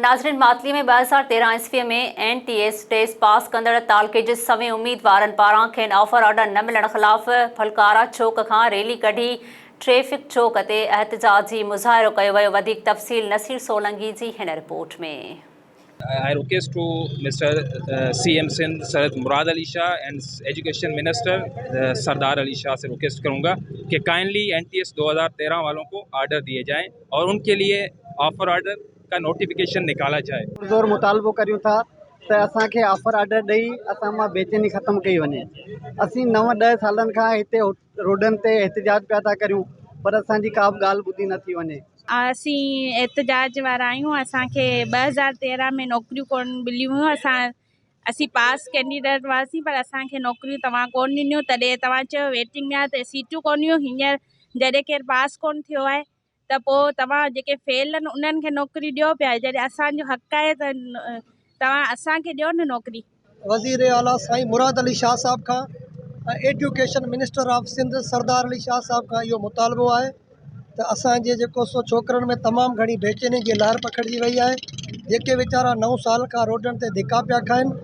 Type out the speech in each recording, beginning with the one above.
ناظرين ماتلي ۾ 2013 عيسوي ۾ N T S test pass ڪندڙ تعلقي جي سوين اميدوارن پاران کين آفر آرڊر نه ملڻ خلاف ڦلڪارا چوڪ کان ريلي ڪڍي ٽريفڪ چوڪ تي احتجاجي مظاهرو ڪيو ويو وڌيڪ تفصيل نصير سولنگي جي هن report ۾. I request to mister C M Sindh Syed Murad Ali Shah and education minister Sardar Ali Shah C request ڪرون گا ڪي kindly N T S 2013 Walloon ڪو آرڊر ديي جائين اور ان ڪي ليي آفر آرڊر کا نوٽيفڪيشن نڪالا جائي. پرزور مطالبو ڪريون ٿا ته اسان کي آفر آرڊر ڏئي اسان مان بيچيني ختم ڪئي وڃي. اسين نو ڏهه سالن کان هتي روڊن تي احتجاج پيا ٿا ڪريون پر اسان جي ڪا به ڳالهه ٻڌي نه ٿي وڃي. اسين احتجاج وارا آهيون اسان کي 2013 ۾ نوڪريون ڪون مليون هيون اسان اسين پاس ڪينڊيڊيٽ هئاسين پر اسان کي نوڪريون توهان ڪون ڏنيون تڏهن توهان چيو ويٽنگ ۾ آهي ته سيٽون ڪون هيون هينئر جڏهن ڪير پاس ڪون ٿيو آهي ته پوء توهان جيڪي فيل آهن انهن کي نوڪري ڏيو پيا جڏهن اسان جو حق آهي ته توهان اسان کي ڏيو نه نوڪري. وزير اعليٰ سائين مراد علي شاهه صاحب کان ۽ education minister of Sindh Sardar Ali Shah صاحب کان اهو مطالبو آهي ته اسان جي جيڪو سو ڇوڪرن ۾ تمام گهڻي بيچيني جي لهر پکڙجي وئي آهي جيڪي ويچارا نو سال کان روڊن تي ڌڪا پيا کائن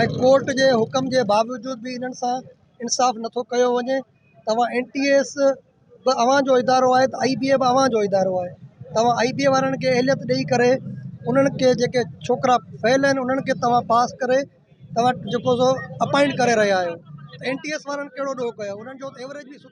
۽ ڪورٽ جي حڪم جي باوجود به انهن سان انصاف نٿو ڪيو وڃي توهان اين ٽي ايس به اوهان جو ادارو آهي ته آئي بي اي به اوهان جو ادارو آهي توهان آئي بي اي وارن کي اهليت ڏئي ڪري انهن کي جيڪي ڇوڪرا فيل آهن انهن کي توهان پاس ڪري توهان جيڪو سو اپائنٽ ڪري رهيا آهيو اين ٽي ايس وارن ڪهڙو ڏوهه ڪيو انهن جو ته ايوريج به سٺو.